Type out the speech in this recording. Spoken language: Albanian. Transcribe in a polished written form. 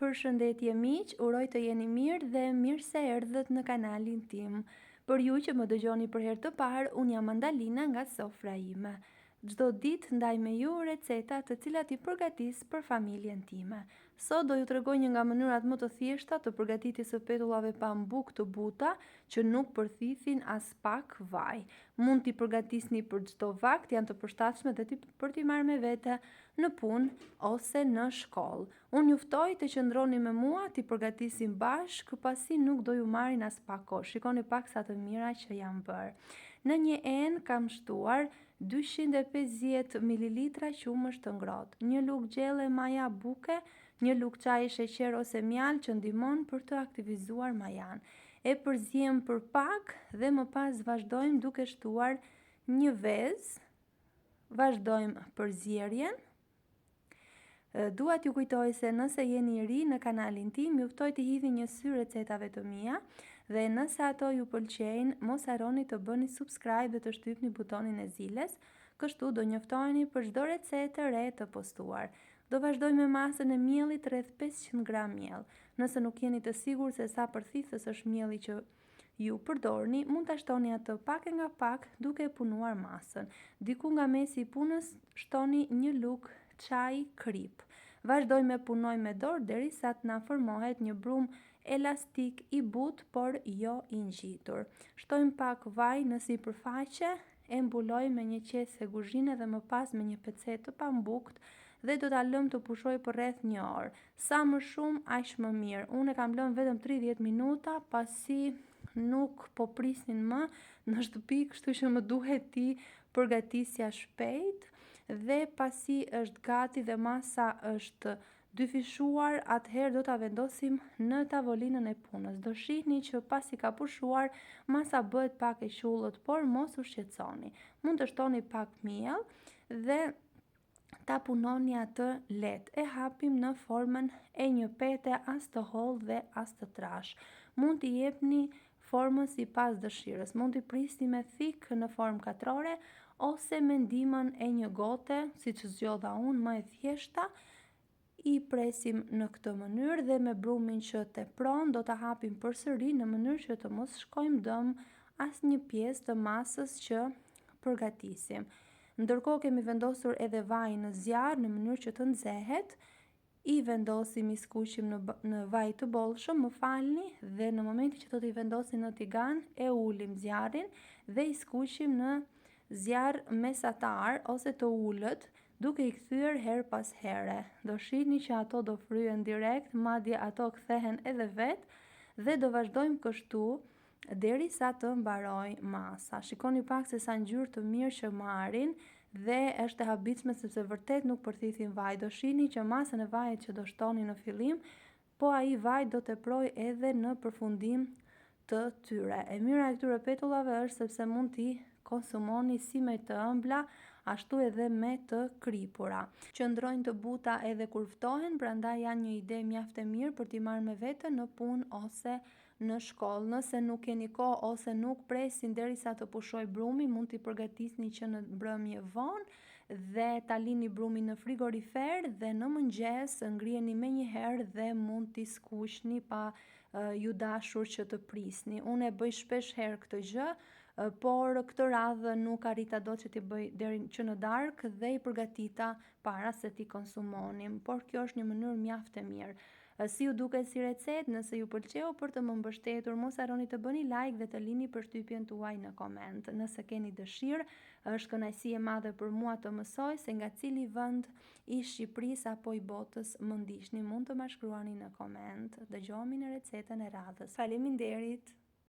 Përshëndetje miq, uroj të jeni mirë dhe mirë se erdhët në kanalin tim. Për ju që më dëgjoni për herë të parë, unë jam Andalina nga Sofra ime. Çdo ditë ndaj me ju receta të cilat i përgatis për familjen time. Sot do ju tregoj një nga mënyrat më të thjeshta të përgatitjes së petullave pambuk të buta që nuk përthithin aspak vaj. Mund t'i përgatisni për çdo vakt, janë të përshtatshme dhe për t'i marrë me vete në punë ose në shkollë. Unë ju ftoj të qëndroni me mua, t'i përgatisim bashkë, pasi nuk do ju marrin aspak kohë. Shikoni pak sa të mira që janë bërë. Në një enë kam shtuar 250 ml qumësht të ngrohtë, një lugë gjelle maja buke, një lugë çaji sheqer ose mjaltë që ndihmon për të aktivizuar majanë. E përziejmë për pak dhe më pas vazhdojmë duke shtuar një vezë. Vazhdojmë përzierjen. Dua t'ju kujtoj se nëse jeni i ri në kanalin tim, ju ftoj t'i hidhni një sy recetave të mia dhe nëse ato ju pëlqejnë, mos harroni të bëni subscribe dhe të shtypni butonin e ziles, kështu do njoftoheni për çdo recetë të re të postuar. Do vazhdoj me masën e miellit rreth 500 gram miell. Nëse nuk jeni të sigurt se sa përthithës është mielli që ju përdorni, mund ta shtoni atë pak e nga pak duke e punuar masën. Diku nga mesi i punës shtoni një lugë çaji kripë. Vazhdojmë e punojmë me dorë derisa të na formohet një brumë elastik i butë, por jo i ngjitur. Shtojmë pak vaj në sipërfaqe, e mbulojmë me një qese kuzhine dhe më pas me një pecetë të pambuktë dhe do ta lëmë të pushojë për rreth një orë. Sa më shumë, aq më mirë. Unë e kam lënë vetëm 30 minuta pasi nuk po prisnin më në shtëpi, kështu që më duhet t'i përgatisja shpejt dhe pasi është gati dhe masa është dyfishuar, atëherë do ta vendosim në tavolinën e punës. Do shihni që pasi ka pushuar, masa bëhet pak e qullët, por mos u shqetësoni. Mund të shtoni pak miell dhe ta punoni atë lehtë. E hapim në formën e një pete as të hollë dhe as të trashë. Mund t'i jepni formën sipas dëshirës. Mund t'i prisni me thikë në formë katrore ose me ndihmën e një gote, siç zgjodha unë, më e thjeshta. I presim në këtë mënyrë dhe me brumin që tepron do ta hapim përsëri në mënyrë që të mos shkojmë dëm asnjë pjesë të masës që përgatisim. Ndërkohë kemi vendosur edhe vajin në zjarr në mënyrë që të nxehet. I vendosim, i skuqim në, në vaj të bollshëm, më falni, dhe në momentin që do t'i vendosim në tigan, e ulim zjarrin dhe i skuqim në zjarr mesatar ose të ulët, duke i kthyer herë pas here. Do shihni që ato do fryhen direkt, madje ato kthehen edhe vetë dhe do vazhdojmë kështu derisa të mbarojë masa. Shikoni pak se sa ngjyrë të mirë që marrin dhe është e habitshme sepse vërtet nuk përthithin vaj. Do shihni që masën e vajit që do shtoni në fillim Po ai vaj do teprojë edhe në përfundim të tyre. E mira e këtyre petullave është sepse mund t'i konsumoni si me të ëmbla, ashtu edhe me të kripura. Qëndrojnë të buta edhe kur ftohen, prandaj janë një ide mjaft e mirë për t'i marrë me vete në punë ose në shkollë. Nëse nuk keni kohë ose nuk presin derisa të pushojë brumi, mund t'i përgatisni që në mbrëmje vonë dhe ta lini brumin në frigorifer dhe në mëngjes ngrijeni menjëherë dhe mund t'i skuqni pa ju dashur që të prisni. Unë e bëj shpesh herë këtë gjë, por këtë radhë nuk arrita dot që t'i bëj deri që në darkë dhe i përgatita para se t'i konsumonim, por kjo është një mënyrë mjaft e mirë. Si ju duket si recetë, nëse ju pëlqeu për të më mbështetur, mos harroni të bëni like dhe të lini përshtypjen tuaj në koment. Nëse keni dëshirë, është kënaqësi e madhe për mua të mësoj se nga cili vend i Shqipërisë apo i botës më ndiqni, mund të ma shkruani në koment. Dëgjohemi në recetën e radhës. Faleminderit!